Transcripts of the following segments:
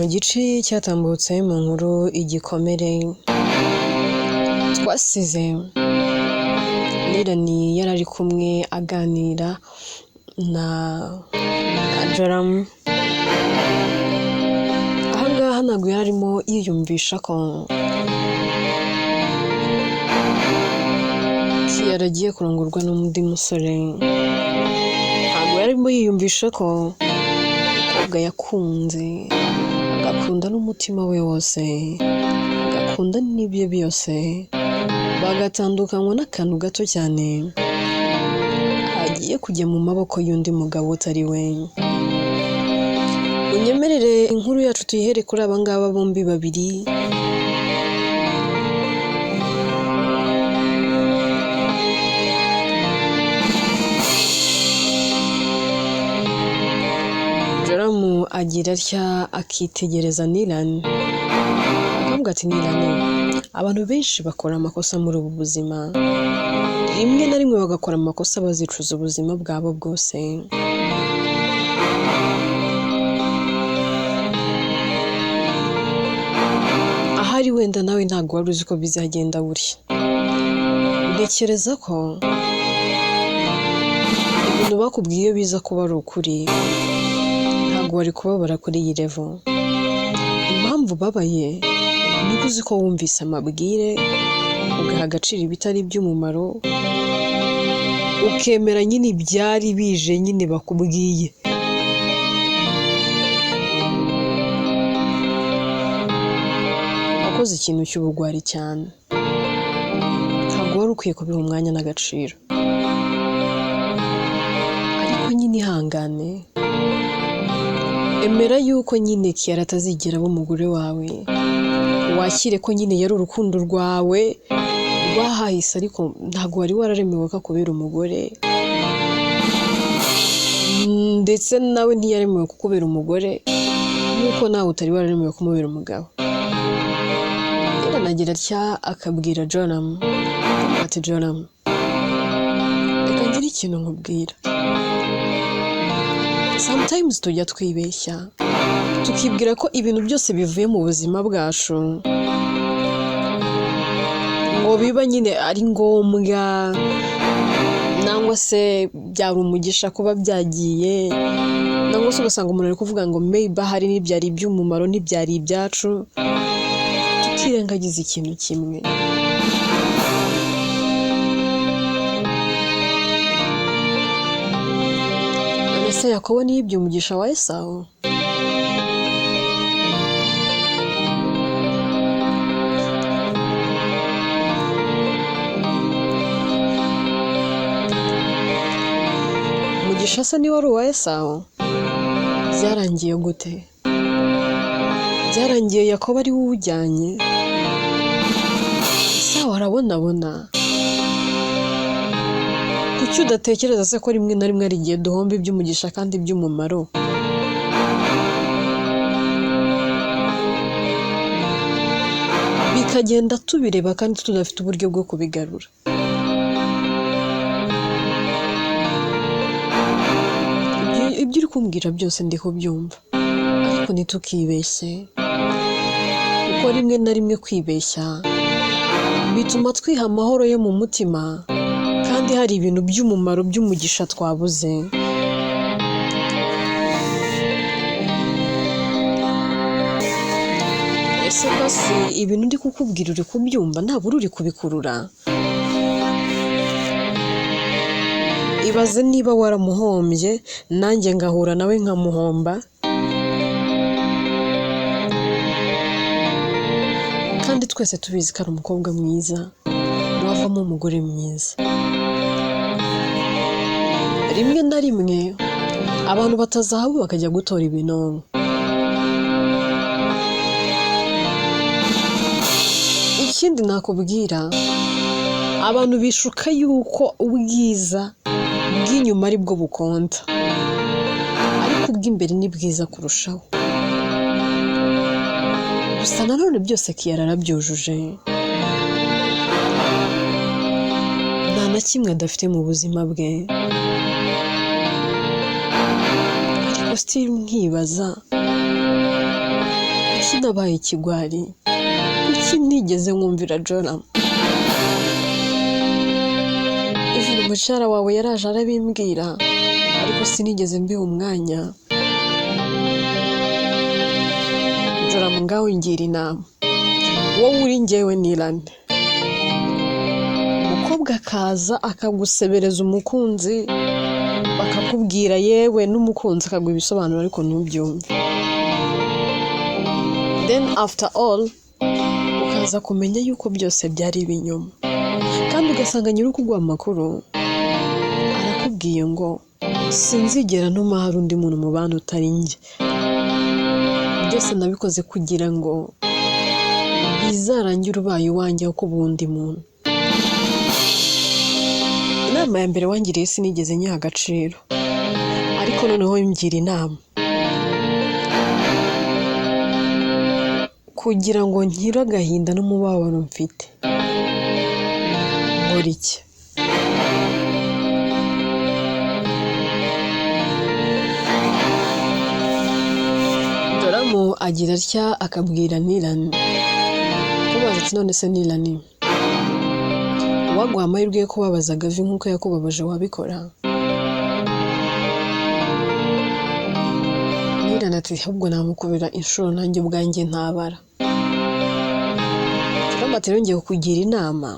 Mu gice cyatambutse mu nkuru igikomere twasize Nirani yari ari kumwe aganira na Joram. Aha ngaha ntabwo yari arimo yiyumvisha ko Kiara agiye kurongorwa n'undi musore, ntabwo yari arimo yiyumvisha ko umukobwa yakunze agakunda n'umutima we wose, agakunda n'ibye byose, bagatandukanywa n'akantu gato cyane, agiye kujya mu maboko y'undi mugabo utari we. Unyemerere inkuru yacu tuyihere kuri aba ngaba bombi babiri. Joramu agira atya akitegereza Nirani, akavuga ati Nirani, abantu benshi bakora amakosa muri ubu buzima, rimwe na rimwe bagakora amakosa bazicuza ubuzima bwabo bwose. Ahari wenda nawe ntabwo wari uzi ko bizagenda gutya. Ntekereza ko ibintu bakubwiye biza kuba ari ukuri, ntabwo wari kubabara kuri iyi level. Impamvu ubabaye ni uko uzi ko wumvise amabwire, ugaha agaciro ibitari iby'umumaro, ukemera nyine ibyari bije nyine bakubwiye. Wakoze ikintu cy'ubugwari cyane, ntabwo wari ukwiye kubiha umwanya n'agaciro. Ariko nyine ihangane, emera yuko nyine Kiara atazigera aba umugore wawe, wakire ko nyine yari urukundo rwawe rwahahise, ariko ntabwo wari wararemewe ko akubera umugore, ndetse nawe ntiyaremewe kukubera umugore nk'uko nawe utari wararemewe kumubera umugabo. Yaranagira atya akabwira Joram ati Joram, reka ngire ikintu nkubwira. Sometimes tujya twibeshya tukibwira ko ibintu byose bivuye mu buzima bwacu ngo biba nyine ari ngombwa, nangwa se byari umugisha kuba byagiye, nangwa se ugasanga umuntu ari kuvuga ngo maybe ahari ntibyari iby'umumaro, ntibyari ibyacu, tukirengagiza ikintu kimwe. Ese Yakobo ntiyibye umugisha wa Esawu? Umugisha se niwe wari uwa Esawu? Byarangiye gute? Byarangiye Yakobo ari we uwujyanye. Esawu arabonabona. Kuki udatekereza se ko rimwe na rimwe ari igihe duhomba iby'umugisha kandi iby'umumaro? Bikagenda tubireba kandi tudafite uburyo bwo kubigarura. Ibyo uri kumbwira byose ndi kubyumva, ariko ntitukibeshye, kuko rimwe na rimwe kwibeshya bituma twiha amahoro yo mu mutima, kandi hari ibintu by'umumaro by'umugisha twabuze. Ese basi ibintu ndi kukubwira uri kubyumva, ntabwo uri kubikurura? Ibaze niba waramuhombye nanjye ngahura nawe nkamuhomba, kandi twese tubizi ko ari umukobwa mwiza wavamo umugore mwiza. Rimwe na rimwe abantu batazahabu bakajya gutora ibinonko. Ikindi nakubwira, abantu bishuka yuko ubwiza bw'inyuma ari bwo bukonta, ariko ubw'imbere ni bwiza kurushaho. Gusa nanone byose Kiara arabyujuje, nta na kimwe adafite mu buzima bwe. Ariko still nkibaza Kuki nabaye ikigwari? Kuki ntigeze nkumvira Joram? Even umushahara wawe yaraje arabimbwira, ariko sinigeze mbiha umwanya. Joram, ngaho ngira inama, wowe uri njyewe nirane. Umukobwa akaza akagusebereza umukunzi, bakakubwira, yewe n'umukunzi akaguha ibisobanuro, ariko ntubyumve. Then after all ukaza kumenya yuko byose byari ibinyoma, kandi ugasanga nyiri ukuguha amakuru arakubwiye ngo sinzigera ntuma hari undi muntu mubana utari njye, byose nabikoze kugira ngo bizarangire ubaye iwanjye aho kuba undi muntu. Inama ya mbere wangiriye sinigeze nyiha agaciro, ariko noneho ngira inama kugira ngo nkire agahinda n'umubabaro mfite. Nkora iki? Joramu agira atya akabwira Nirani, akamubaza ati none se Nirani, uwaguha amahirwe yo kubabaza Gavi nk'uko yakubabaje wabikora? Nirani ati ahubwo namukubira inshuro nanjye ubwanjye ntabara. Joramu ati rero ngiye kukugira inama,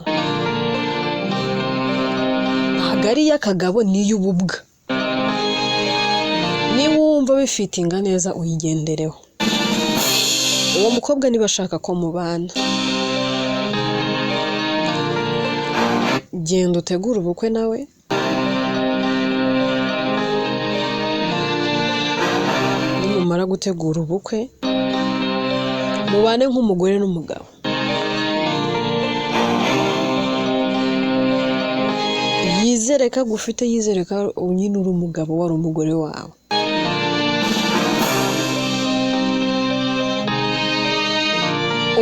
ntabwo ari iy'akagabo ni iy'ububwa, niba wumva bifitinga neza uyigendereho. Uwo mukobwa niba ashaka ko mubana, genda utegure ubukwe nawe, nimumara gutegura ubukwe mubane nk'umugore n'umugabo. Yizere ko agufite, yizere ko nyine uri umugabo, wari umugore wawe.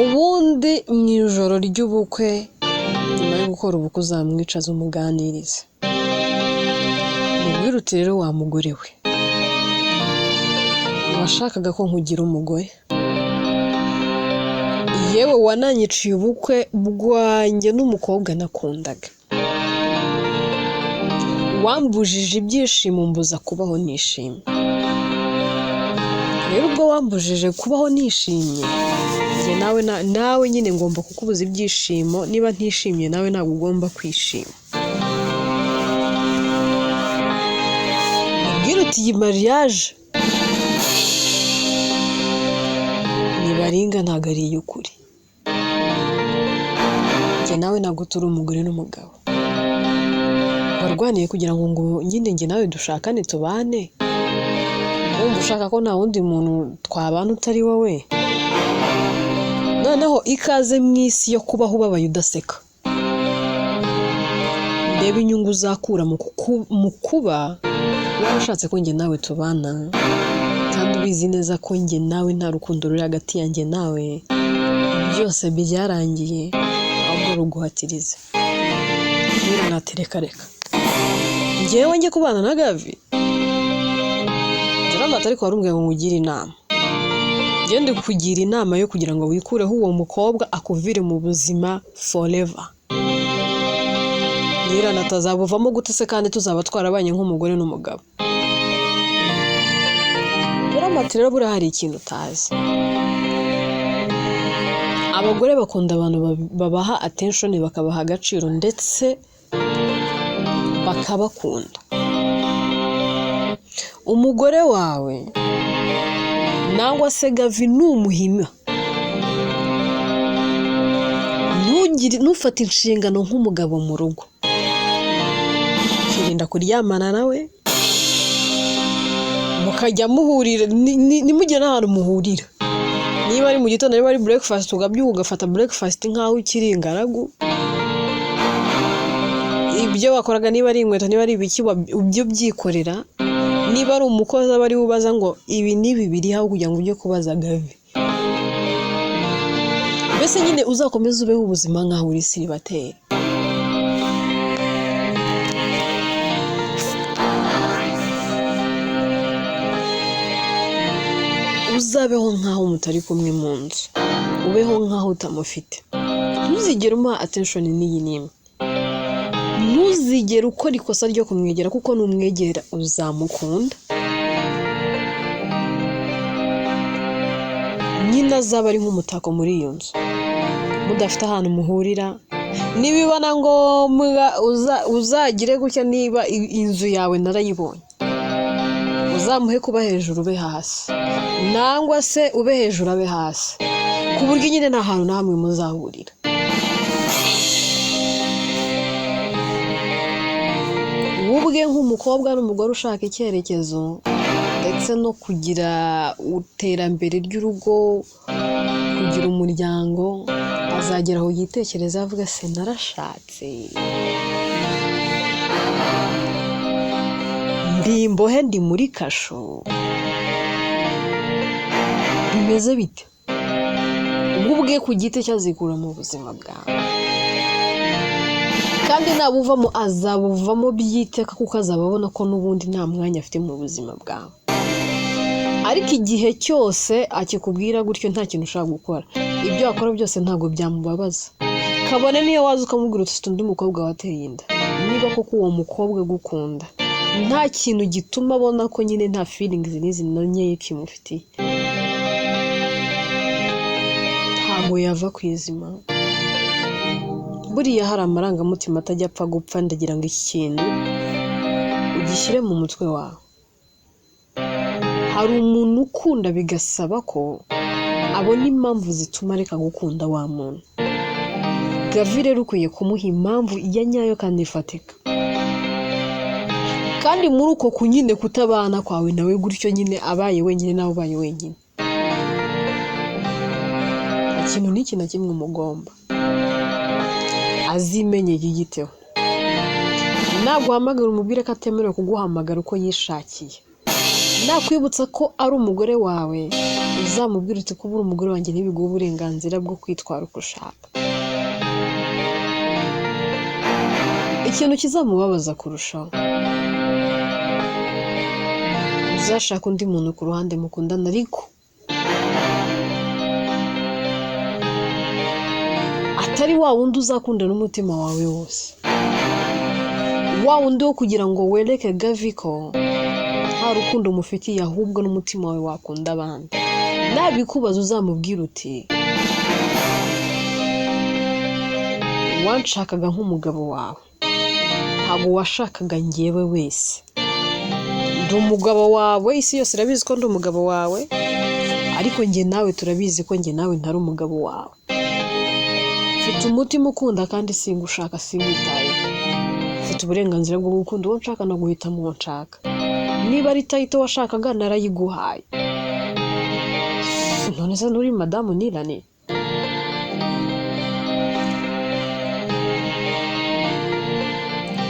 Ubundi mu ijoro ry'ubukwe, nyuma yo gukora ubukwe, uzamwicaze umuganirize, mubwire uti rero wa mugore we, washakaga ko nkugira umugore, yewe wananyiciye ubukwe bwanjye n'umukobwa nakundaga, wambujije ibyishimo mbuza kubaho nishimye. Rero ubwo wambujije kubaho nishimye, njye nawe nawe nyine ngomba kukubuza ibyishimo, niba ntishimye nawe ntabwo ugomba kwishima. Ubwire uti iyi mariage ni baringa ntabwo ari iy'ukuri, njye nawe ntabwo turi umugore n'umugabo. Warwaniye kugira ngo nyine njye nawe dushakane tubane, wumva ushaka ko nta wundi muntu twabana utari wowe. Noneho ikaze mu isi yo kubaho ubabaye udaseka, ndebe inyungu uzakura mu kuba warashatse ko njye nawe tubana, kandi ubizi neza ko njye nawe nta rukundo ruri hagati yanjye nawe, byose byarangiye, ahubwo ruguhatirize. Niba natereka reka njyewe njye kubana na Gavi, Joram ati ariko warumbwiye ngo nkugire inama, njye ndi kukugira inama yo kugira ngo wikureho uwo mukobwa akuvire mu buzima forever. Nirana atazabuvamo gute se kandi tuzaba twarabanye nk'umugore n'umugabo? Joram ati rero buriya hari ikintu utazi, abagore bakunda abantu babaha attention, bakabaha agaciro ndetse bakabakunda. Umugore wawe nangwa se Gavi numuhima, ntufate inshingano nk'umugabo mu rugo, ukirinda kuryamana nawe, mukajya muhurira, nimugera n'ahantu muhurira, niba ari mu gitondo, niba ari breakfast, ukabyuka ugafata breakfast nk'aho ukiri ingaragu, ibyo wakoraga niba ari inkweto, niba ari ibiki, ibyo byikorera, niba ari umukozi aba ari we ubaza ngo ibi n'ibi biri aho kugira ngo ujye kubaza Gavi. Mbese nyine uzakomeze ubeho ubuzima nk'aho uri siribateri. Uzabeho nk'aho mutari kumwe mu nzu, ubeho nk'aho utamufite. Ntuzigere umuha attention n'iyi n'imwe, ntuzigere ukora ikosa ryo kumwegera, kuko numwegera uzamukunda. Nyine azaba ari nk'umutako muri iyo nzu, mudafite ahantu muhurira. Nibiba na ngombwa uzagire gutya, niba inzu yawe narayibonye, uzamuhe kuba hejuru ube hasi, nangwa se ube hejuru abe hasi, ku buryo nyine nta hantu na hamwe muzahurira. Ubwe nk'umukobwa n'umugore ushaka icyerekezo ndetse no kugira iterambere ry'urugo, kugira umuryango, azagera aho yitekereza avuga se narashatse, ndi imbohe, ndi muri kasho, bimeze bite? Ubwo ubwe ku giti cye azikura mu buzima bwawe, kandi nabuvamo azabuvamo byiteka, kuko azaba abona ko n'ubundi nta mwanya afite mu buzima bwawe. Ariko igihe cyose akikubwira gutyo nta kintu ushaka gukora, ibyo wakora byose ntabwo byamubabaza. Kabone niyo waza ukamubwira uti ufite undi mukobwa wateye inda, niba koko uwo mukobwa agukunda, nta kintu gituma abona ko nyine nta feelings n'izi na nkeya kimufitiye, ntabwo yava ku izima. Buriya hari amarangamutima atajya apfa gupfa. Ndagira ngo iki kintu ugishyire mu mutwe wawe. Hari umuntu ukunda bigasaba ko abona impamvu zituma areka gukunda wa muntu. Gavi rero ukwiye kumuha impamvu ya nyayo kandi ifatika. Kandi muri uko kunyine kutabana kwawe nawe gutyo nyine, abaye wenyine nawe ubaye wenyine, nta kintu n'iki na kimwe umugomba. Azimenye yiyiteho. Naguhamagara umubwire ko atemerewe kuguhamagara uko yishakiye. Nakwibutsa ko ari umugore wawe, uzamubwire uti kuba uri umugore wanjye ntibiguha uburenganzira bwo kwitwara uko ushaka. Ikintu kizamubabaza kurushaho, uzashaka undi muntu ku ruhande mukundana, ariko atari wa wundi uzakunda n'umutima wawe wose, wa wundi wo kugira ngo wereke Gavi ko nta rukundo umufitiye, ahubwo n'umutima wawe wakunda abandi. Nabikubaza uzamubwira uti wanshakaga nk'umugabo wawe, ntabwo washakaga njyewe wese. Ndi umugabo wawe, isi yose irabizi ko ndi umugabo wawe, ariko njye nawe turabizi ko njye nawe ntari umugabo wawe. Mfite umutima ukunda kandi singushaka, sinkwitayeho. Mfite uburenganzira bwo gukunda uwo nshaka no guhitamo uwo nshaka. Niba ari title washakaga narayiguhaye. None se nturi madamu Nirane?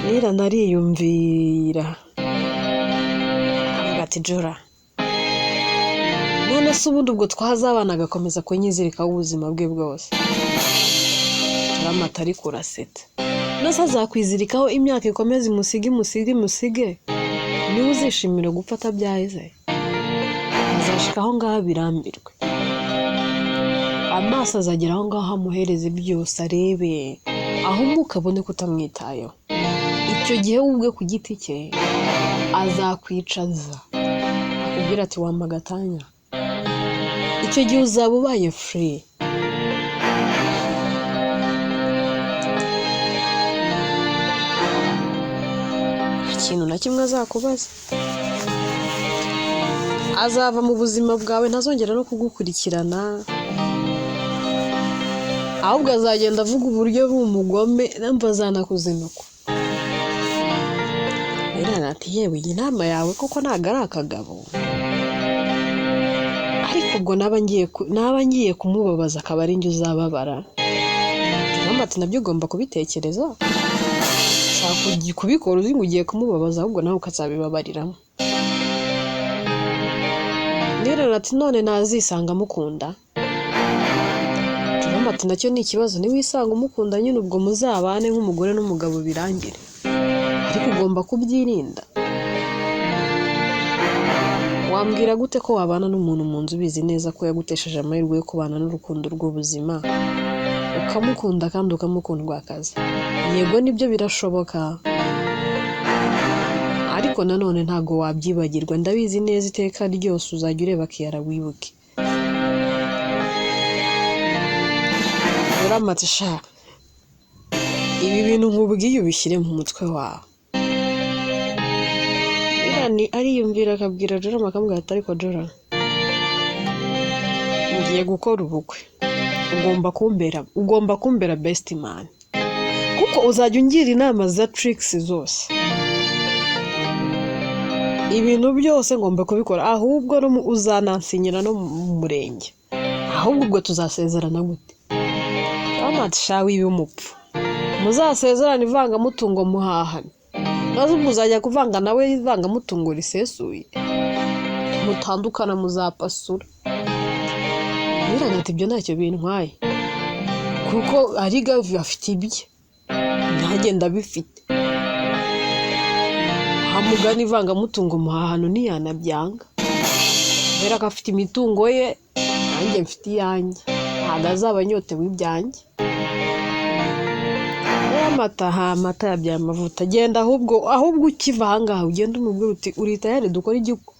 Nirane ariyumvira avuga ati Jora, none se ubundi ubwo twazabana agakomeza kunyizirikaho ubuzima bwe bwose? Turamata ariko urasetse. None se azakwizirikaho imyaka ikomeze imusige imusige imusige, niwe uzishimira gupfa atabyaye? Azashika aho ngaho birambirwe, amaso azagera aho ngaho amuhereze byose, arebe ahumuke abone ko utamwitayeho. Icyo gihe we ubwe ku giti cye azakwicaza akubwira ati wampa agatanya. Icyo gihe uzaba ubaye free. Nta kintu na kimwe azakubaza, azava mu buzima bwawe, ntazongera no kugukurikirana, ahubwo azagenda avuga uburyo bw'umugome, namva azanakuzinukwa. Nirane ati yewe iyi nama yawe koko ntabwo ari akagabo, ariko ubwo naba ngiye kumubabaza akaba ari njye uzababara. Mama ati nabyo ugomba kubitekereza, ushaka kubikora uzi ngo ugiye kumubabaza, ahubwo nawe ukazabibabariramo. Nirane ati none nazisanga amukunda. Mama ati nacyo ni ikibazo, niwisanga umukunda nyine ubwo muzabane nk'umugore n'umugabo birangire, ariko ugomba kubyirinda. Wambwira gute ko wabana n'umuntu mu nzu ubizi neza ko yagutesheje amahirwe yo kubana n'urukundo rw'ubuzima, ukamukunda kandi ukamukundwakaza? Yego nibyo birashoboka, ariko nanone ntabwo wabyibagirwa. Ndabizi neza iteka ryose uzajya ureba Kiyara wibuke. Joram ati sha, ibi bintu nkubwiye ubishyire mu mutwe wawe. Nirani ariyumvira akabwira Joram, akamubwira ati ariko Joram, ngiye gukora ubukwe, ugomba kumbera best man, kuko uzajya ungira inama za tricks zose, ibintu byose ngomba kubikora, ahubwo uzanansinyira no mu murenge, ahubwo ubwo tuzasezerana gute? Joram ati sha wibe umupfu, muzasezerane ivangamutungo muhahane, maze ubwo uzajya kuvanga nawe ivangamutungo risesuye, mutandukana muzapasura. Nirani ati ibyo ntacyo bintwaye, kuko ari Gavi afite ibye, nanjye ndabifite, hamugana ivangamutungo muhahano ntiyanabyanga, kubera ko afite imitungo ye nanjye mfite iyanjye, ntabwo azaba anyotewe ibyanjye. Amata ha amata yabyaye amavuta, genda ahubwo ukiva ahangaha ugende umubwire uti uri tayari dukore igikwe.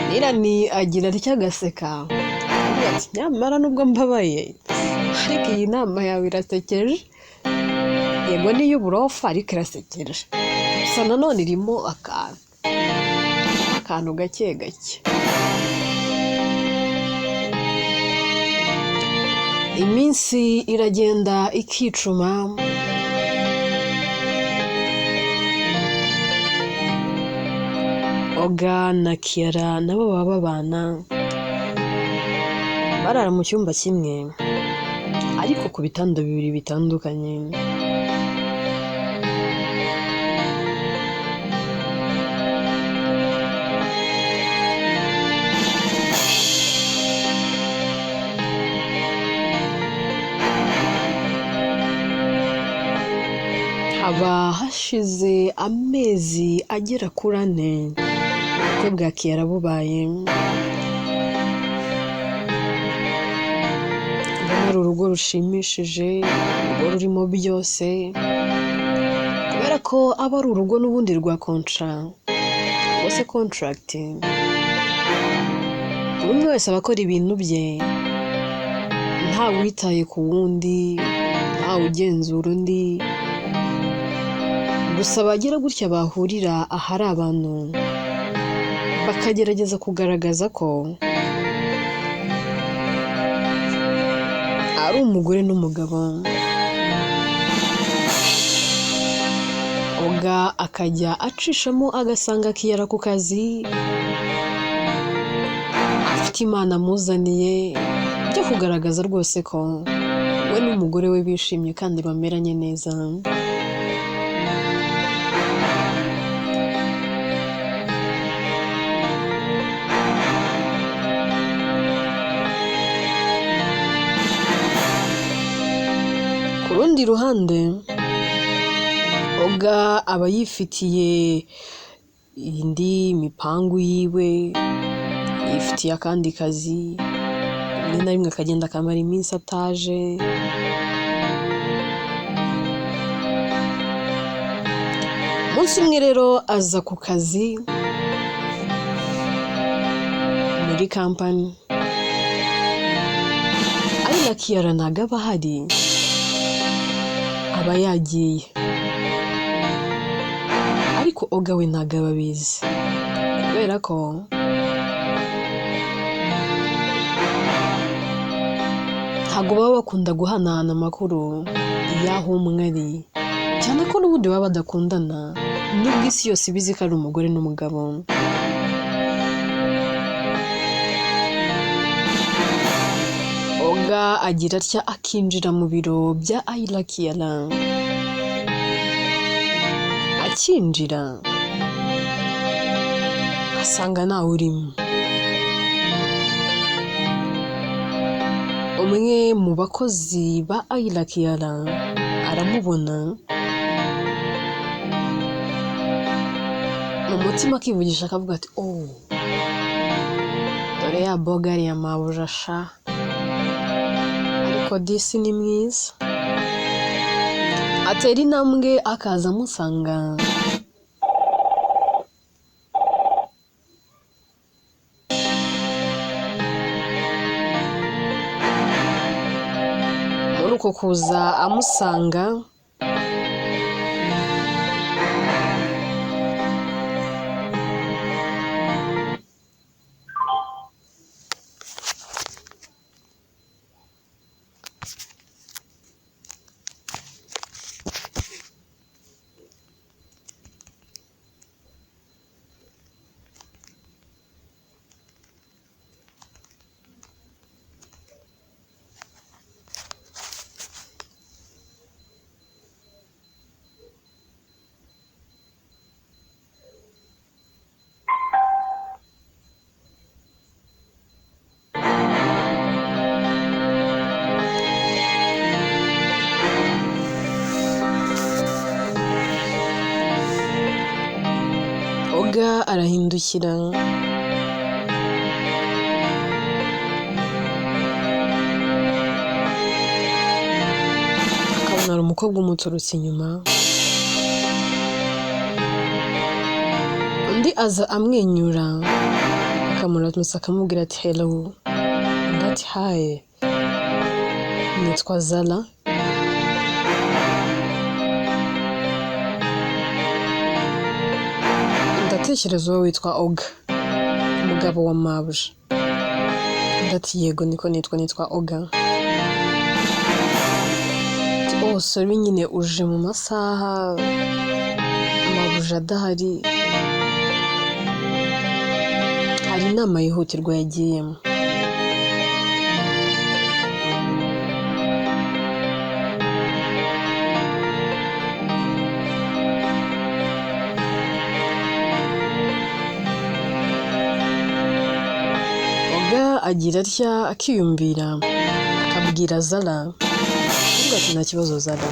Nirani agira atya agaseka, avuga ati nyamara nubwo mbabaye ariko iyi nama yawe irasekeje, yego ni iy'uburofa ariko irasekeje, gusa nanone irimo akantu gake gake. Iminsi iragenda ikicuma, Oga na Kiyara nabo baba babana, barara mu cyumba kimwe ariko ku bitanda bibiri bitandukanye. Haba hashize amezi agera kuri 4 ubukwe bwa Kiyara bubaye. Ndabona ari urugo rushimishije, urugo rurimo byose, kubera ko aba ari urugo n'ubundi rwa contract, rwose contract, buri umwe wese aba akora ibintu bye, nta witaye ku wundi, nta ugenzura undi, gusa bagira gutya bahurira ahari abantu bakagerageza kugaragaza ko ari umugore n'umugabo. Oga akajya acishamo agasanga Kiyara ku kazi, afite Imana amuzaniye byo kugaragaza rwose ko we n'umugore we bishimye kandi bameranye neza. Ku rundi ruhande, Oga aba yifitiye indi mipangu yiwe, yifitiye akandi kazi, rimwe na rimwe akagenda akamara iminsi ataje. Umunsi umwe rero aza ku kazi muri kampani, ari na Kiyara ntabwo aba ahari, aba yagiye, ariko Oga we ntabwo aba abizi, kubera ko ntabwo baba bakunda guhanahana amakuru y'aho umwe ari, cyane ko n'ubundi baba badakundana, nubwo isi yose ibizi ko ari umugore n'umugabo. Oga agira atya akinjira mu biro bya Ayla Kiyara. Akinjira asanga ntawe urimo. Umwe mu bakozi ba Ayla Kiyara Aramubona, mu mutima akivugisha akavuga ati: "Oh, dore ya bogari ya mabuja sha, ariko disi ni mwiza." Atera intambwe akaza amusanga. Muri uko kuza amusanga, Oga arahindukira, akabona hari umukobwa umuturutse inyuma. Undi aza amwenyura, akamuramutsa, akamubwira ati: "Hello." Undi ati: "Hi, nitwa Zara." "Ndatekereza wowe witwa Oga, umugabo wa mabuja." Undi ati: "Yego, niko nitwa Oga." Ati: "Oh, sorry nyine, uje mu masaha mabuja adahari, hari inama yihutirwa yagiyemo." Oga agira atya akiyumvira, akabwira Zara, avuga ati: "Nta kibazo Zara,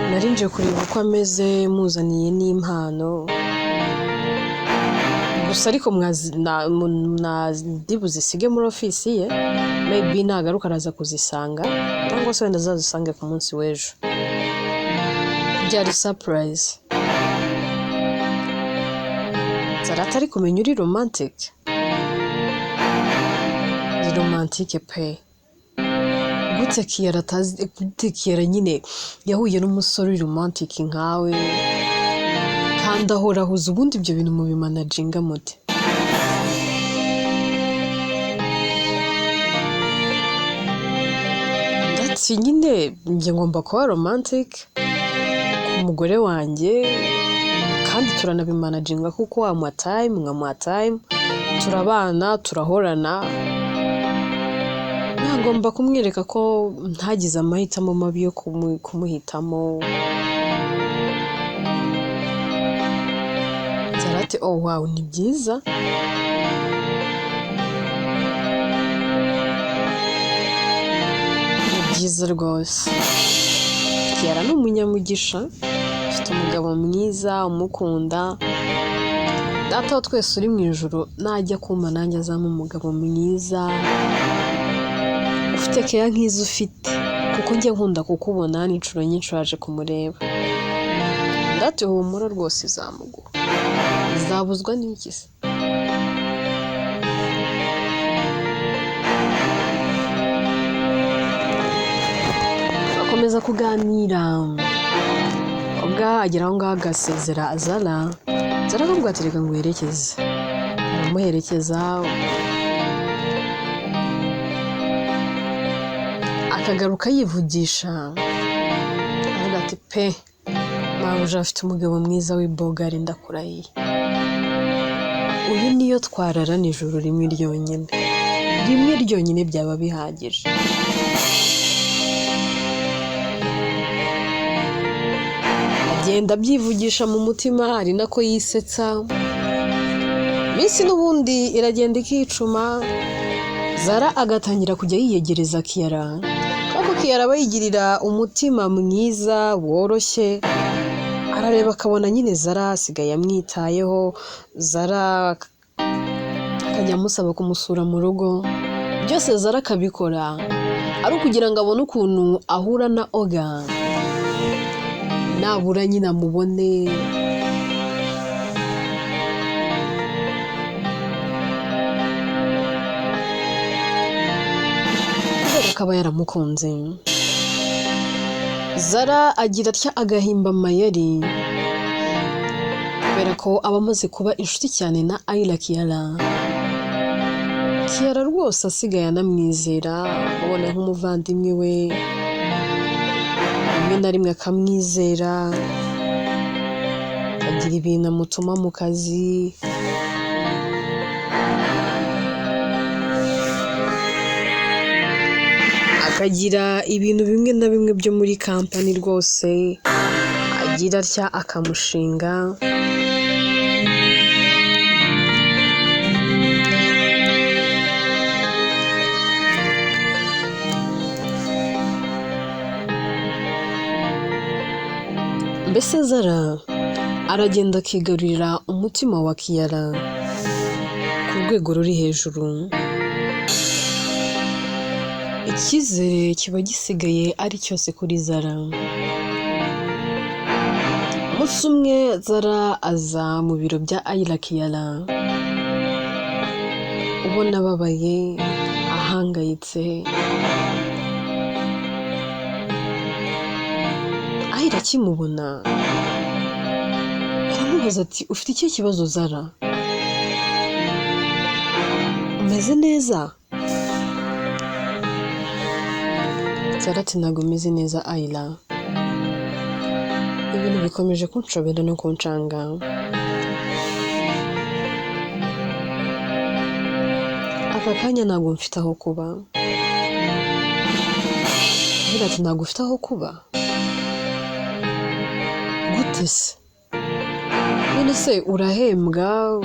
nari nje kureba uko ameze, muzaniye n'impano gusa, ariko ndi buzisige muri ofisi ye, maybe nagaruka araza kuzisanga, cyangwa se wenda azazisange ku munsi w'ejo. Byari surprise." Zara atari kumenya uri romantic, ni romantic pe. Gute Kiyara atazi? Gute Kiyara nyine yahuye n'umusore uri romantic nkawe kandi ahora ahuze? Ubundi ibyo bintu mubimanaginga mute?" Ndetse nyine njye ngomba kuba romantic ku mugore wanjye, kandi turanabimanaginga kuko wamuha time, nkamuha time, turabana, turahorana. Nagomba kumwereka ko ntagize amahitamo mabi yo kumuhitamo. Zara ati: "Oh wow, ni byiza, ni byiza rwose. Kiara ni umunyamugisha, afite umugabo mwiza umukunda. Data wa twese uri mu ijuru najya kumpa nanjye azampa umugabo mwiza ufite keya nk'izo ufite, kuko njye nkunda kukubona n'inshuro nyinshi waje kumureba." Ndati: "Humura rwose, izamuguha, izabuzwa n'iki se?" Bakomeza kuganira. Ubwo agera aho ngaho agasezera Zara. Zara akamubwira ati: "Reka nguherekeze." Aramuherekeza, akagaruka yivugisha avuga ati: "Pe, mabuja afite umugabo mwiza w'ibogari, ndakurahiye. Uyu niyo twararana ijoro rimwe ryonyine, rimwe ryonyine, byaba bihagije." Agenda abyivugisha mu mutima, ari nako yisetsa. Iminsi n'ubundi iragenda ikicuma, Zara agatangira kujya yiyegereza Kiyara, kuko Kiyara aba yigirira umutima mwiza woroshye, arareba akabona nyine Zara asigaye amwitayeho, Zara akajya amusaba kumusura mu rugo, byose Zara akabikora ari ukugira ngo abone ukuntu ahura na Oga, nabura nyine amubone. Kubera ko aba yaramukunze. Zara agira atya agahimba amayeri, kubera ko aba amaze kuba inshuti cyane na Ayla Kiyara. Kiyara rwose asigaye anamwizera, amubona nk'umuvandimwe we, rimwe na rimwe akamwizera, akagira ibintu amutuma mu kazi. Akagira ibintu bimwe na bimwe byo muri kampani rwose, agira atya akamushinga. Mbese Zara aragenda akigarurira umutima wa Kiyara ku rwego ruri hejuru. Icyizere kiba gisigaye ari cyose kuri Zara. Umunsi umwe Zara aza mu biro bya Ayla Kiyara, ubona ababaye, ahangayitse. Ayla akimubona aramubaza ati ufite ikihe kibazo Zara? Umeze neza? Zara ati ntabwo meze neza Ayla, ibintu bikomeje kunshobera no kuncanga. Aka kanya ntabwo mfite aho kuba. Ayla ati ntabwo ufite aho kuba? Gute se? None se urahembwa,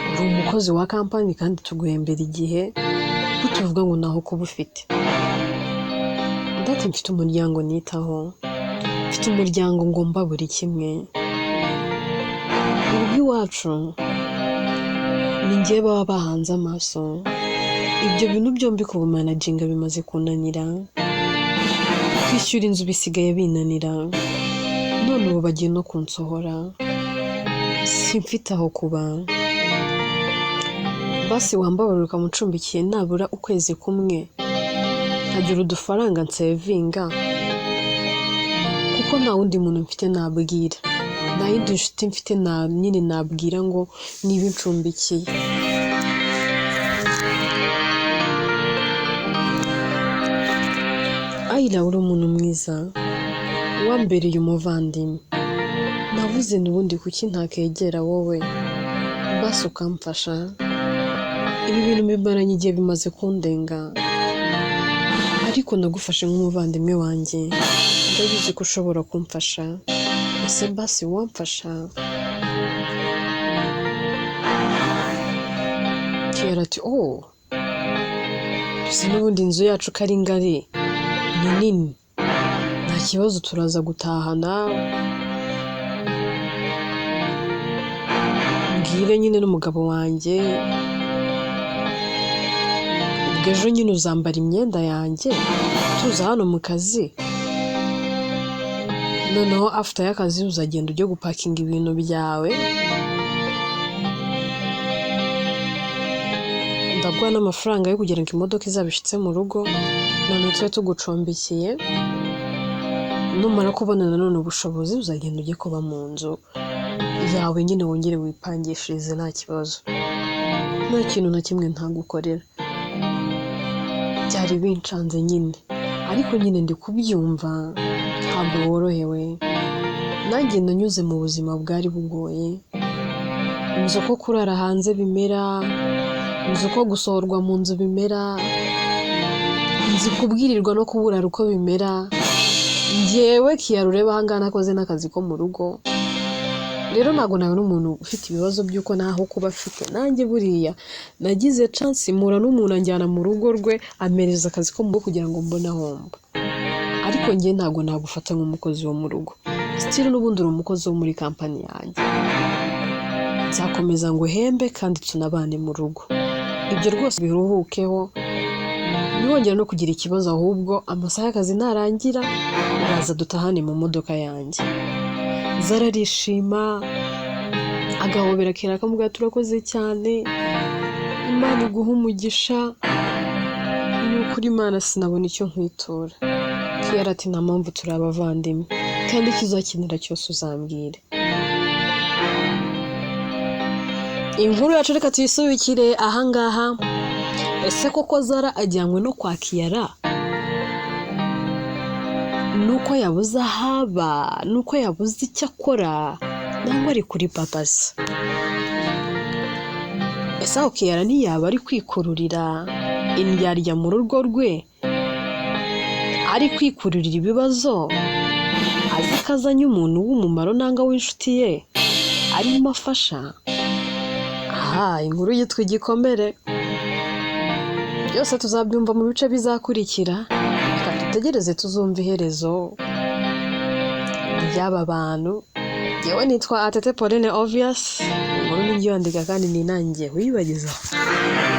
uri umukozi wa kampani kandi tuguhembera igihe, gute uvuga ngo ntaho kuba ufite? Undi ati mfite umuryango nitaho, mfite umuryango ngomba buri kimwe. Mu rugo iwacu ni njye baba bahanze amaso, ibyo bintu byombi kubimanaginga bimaze kunanira, kwishyura inzu bisigaye binanira, none ubu bagiye no kunsohora, simfite aho kuba. Basi wambabarira ukamucumbikiye nabura ukwezi kumwe, nkagira udufaranga nsevinga, kuko nta wundi muntu mfite nabwira, nta yindi nshuti mfite nyine nabwira ngo niba incumbikiye. Ayla uri umuntu mwiza, wambereye umuvandimwe, navuze n'ubundi kuki ntakegera wowe, basi ukamfasha. Ibi bintu bimaranye igihe bimaze kundenga, ariko nagufashe nk'umuvandimwe wanjye, ndabizi ko ushobora kumfasha, ese basi wamfasha? Kiyara ati oh, ese n'ubundi inzu yacu ko ari ngari, ni nini, nta kibazo turaza gutahana, mbwire nyine n'umugabo wanjye, ubwo ejo nyine uzambara imyenda yanjye tuza hano mu kazi, noneho after y'akazi uzagenda ujye gupakinga ibintu byawe, ndaguha n'amafaranga yo kugira ngo imodoka izabishitse mu rugo, none tube tugucumbikiye, numara kubona nanone ubushobozi uzagenda ujye kuba mu nzu yawe nyine wongere wipangishirize nta kibazo, nta kintu na kimwe ntagukorera. Byari bincanze nyine, ariko nyine ndi kubyumva ntabwo worohewe, nanjye nanyuze mu buzima bwari bugoye, nzi uko kurara hanze bimera, nzi uko gusohorwa mu nzu bimera, nzi kubwirirwa no kuburara uko bimera, njyewe Kiyara ureba aha ngaha nakoze n'akazi ko mu rugo, Rero ntabwo nabona umuntu ufite ibibazo by'uko ntaho kuba afite. Nanjye buriya nagize chance mpura n'umuntu anjyana mu rugo rwe, ampereza akazi ko mu rugo kugira ngo mbone aho mba, ariko njye ntabwo nagufata nk'umukozi wo mu rugo. Still n'ubundi uri umukozi wo muri kampani yanjye, nzakomeza ngo uhembe kandi tunabane mu rugo. Ibyo rwose biruhukeho, ntiwongere no kugira ikibazo, ahubwo amasaha y'akazi narangira uraza dutahane mu modoka yanjye." Zara arishima, agahobera Kera, akamubwira: "Turakoze cyane, Imana iguhe umugisha, ni ukuri Imana sinabona icyo nkwitura." Kera ati: "Nta mpamvu, turi abavandimwe, kandi icyo uzakenera cyose uzambwire." Inkuru yacu reka tuyisubikire ahangaha. Ese koko Zara ajyanywe no kwa Kiyara nuko yabuze ahaba, nuko yabuze icyo akora, nangwa ari kuri papasi? Ese aho Kiyara ntiyaba ari kwikururira indyarya mu rugo rwe, ari kwikururira ibibazo, azi ko azanye umuntu w'umumaro nangwa w'inshuti ye arimo afasha? Aha inkuru yitwa Igikomere. Byose tuzabyumva mu bice bizakurikira. Reka dutegereze tuzumva iherezo ry'aba bantu. Yewe, nitwa Atete Pauline Obvious, inkuru ni yandika kandi ninangiye kuyibagezaho.